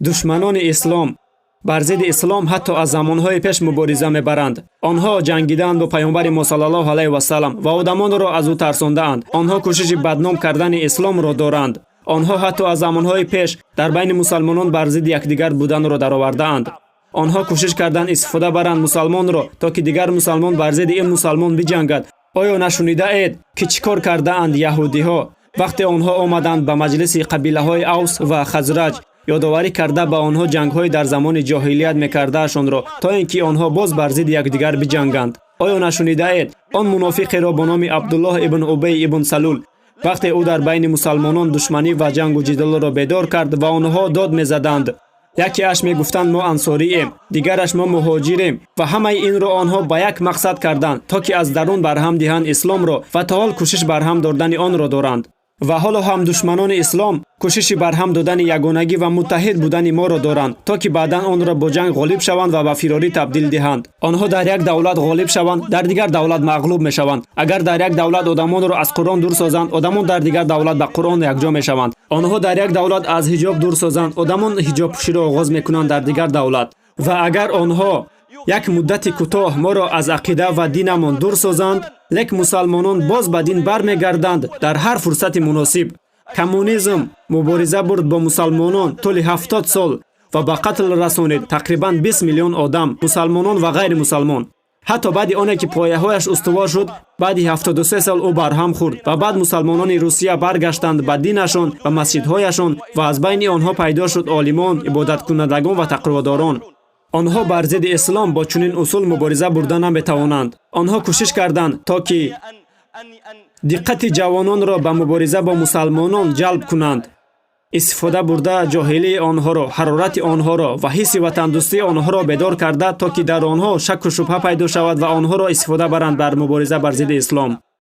Душманони ислом бар зидди ислом ҳатто аз замонҳои пеш мубориза мебаранд. Онҳо ҷангидаанд бо паёмбари мо саллаллоҳу алайҳи васалам ва одамонро аз ӯ тарсондаанд. Онҳо кӯшиши бадном кардани исломро доранд. Онҳо ҳатто аз замонҳои пеш дар байни мусалмонон бар зидди якдигар буданро даровардаанд. Онҳо кӯшиш карданд истифода баранд мусалмонро, то ки дигар мусалмон бар зидди ин мусалмон биҷангад. Оё нашунидаед, ки чӣ кор кардаанд яҳудиҳо, вақте онҳо омаданд ба маҷлиси қабилаҳои Авс ва Хазраҷ, ёдоварӣ карда ба онҳо ҷангҳои дар замони ҷоҳилият мекардаашонро, то ин ки онҳо боз бар зидди якдигар биҷанганд? Оё нашунидаед он мунофиқеро бо номи Абдуллоҳ ибн Убай ибн Салул, вақте ӯ дар байни мусалмонон душманӣ ва ҷангу ҷидолро бедор кард ва онҳо дод мезаданд? Якеаш мегуфтанд: «Мо ансорием», дигараш: «Мо муҳоҷирем». Ва ҳамаи инро онҳо ба як мақсад карданд, то ки аз дарун барҳам диҳанд исломро, ва то ҳол кӯшиш барҳам додани онро доранд. Ва ҳоло ҳам душманони ислом кӯшиши барҳам додани ягонагӣ ва муттаҳид будани моро доранд, то ки баъдан онро бо ҷанг ғолиб шаванд ва ба фирорӣ табдил диҳанд. Онҳо дар як давлат ғолиб шаванд, дар дигар давлат мағлуб мешаванд. Агар дар як давлат одамонро аз Қуръон дур созанд, одамон дар дигар давлат ба Қуръон якҷо мешаванд. Онҳо дар як давлат аз ҳиҷоб дур созанд, одамон ҳиҷобпӯширо оғоз мекунанд дар дигар давлат. Ва агар онҳо як муддати кӯтоҳ моро аз ақида ва динамон дур созанд, лек мусалмонон боз ба дин бармегарданд дар ҳар фурсати муносиб. Коммунизм мубориза бурд бо мусалмонон тӯли 70 сол ва ба қатл расонид тақрибан 20 миллион одам, мусалмонон ва ғайримусалмон. Ҳатто баъди оне ки пояҳояш устувор шуд, баъди 73 сол ӯ барҳам хӯрд. Ва баъд мусалмонони Русия баргаштанд ба динашон ва масҷидҳояшон ва аз байни онҳо пайдо шуд олимон, ибодаткунандагон ва тақводорон. Онҳо бар зидди ислом бо чунин усул мубориза бурда наметавонанд. Онҳо кӯшиш карданд, то ки диққати ҷавононро ба мубориза бо мусалмонон ҷалб кунанд, истифода бурда ҷоҳилии онҳоро, ҳарорати онҳоро ва ҳисси ватандӯстии онҳоро бедор карда, то ки дар онҳо шакку шубҳа пайдо шавад ва онҳоро истифода баранд бар мубориза бар зидди ислом.